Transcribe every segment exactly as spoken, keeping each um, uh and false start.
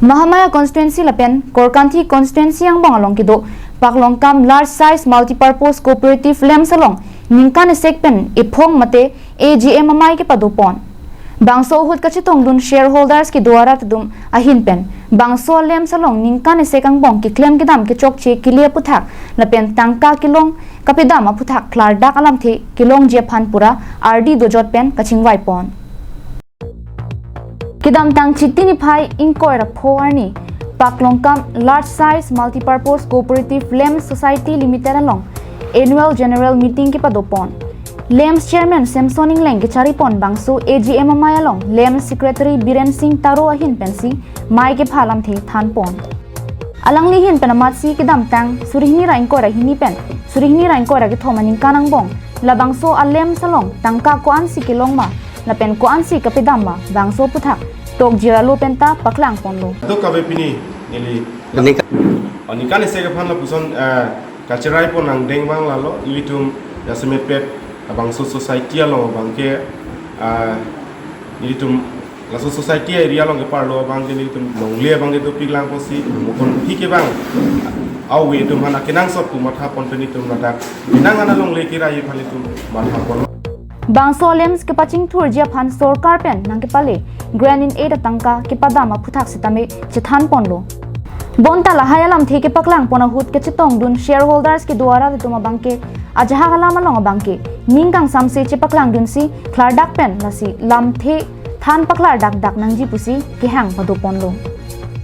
Mahamaya constituency lapen Korkanthi constituency angbong along kedo Paklongkam Large Size Multipurpose Cooperative LAMPS along ningkan esek pen ephong mate A G M amei kepado pon. Bangso ahut kachetongdun shareholders kedo arat atum ahin pen bangso LAMPS along ningkan esek angbong keklem kedam kechokche kele aphuthak lapen tangka kelong kapedam aphuthak klardak alamthe kelongji aphan pura ardi dojot pen kachingvai pon. Kedamtang Chiti niphai ingkoi ra pho arni Paklongkam Large Size Multipurpose Cooperative LAMPS Society Limited along Annual General Meeting kepado pon. LAMPS Chairman Samson Engleng kechari pon bangso A G M amei along LAMPS Secretary Biren Singh Taro ahin pensi mei kepha alamthe than pon. Alangli ahin pen amatsi kedamtang suri hini ra ingkoi ra hini pen suri hini ra ingkoi ra kethom aningkan angbong labangso a-LAMPS along tangka ko-ansi kelong ma lapen ko-ansi kapedam ma bangso aphuthak tokjir alo penta paklang ponlo. Dok kabe pini neli Ningkan. Oh, ningkan esek aphan lapuson, eh, kacherai pon angdeng abang lalo, ilitum jasemet pet abangso society along abang ke, ah, ilitum laso society area along keparlo abang ke ilitum longle abang ke dopik lang kosi, mukon phi ke bang, awe itum hana kenangsot pu matha pon pen itum ladak, kenang hana longle kerai aphan itum matha pon. Bangso LAMPS kepachingthurji aphan sorkar pen nangkepale grant in aid atangka kepadam aphuthak sitame chethan ponlo. Bonta lahai alamthe kepaklang pon ahut kachetongdun shareholders kedo arat atum abang ke ajahak alam along abang ke ning kangsamse chepaklangdunsi klardak pen lasi lamthe than paklardak dak nangji pusi kehang pado ponlo.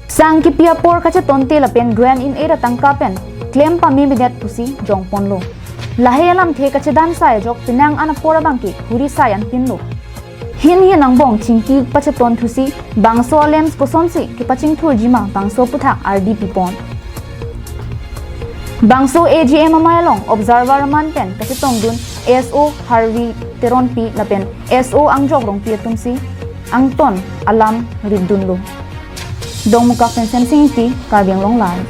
Sang kipi apor kachetonte lapen grant in aid atangka pen klem pamemedet pusi jong ponlo. Lahai alamthe kachedan sai ajok penang an apor abang ke huri sai anpinlo. Hin hin angbong chingki pacheton thusi bangso LAMPS kosonsi kepachingthurji ma bangso aphuthak ardi pipon. Bangso A G M amei along observer aman pen kachetongdun S O Harvi Teronpi lapen S O Angjok Rongpi atumsi angton alam ritdunlo. Dongmukak pen Semsing Ingti, Karbi Anglong Live.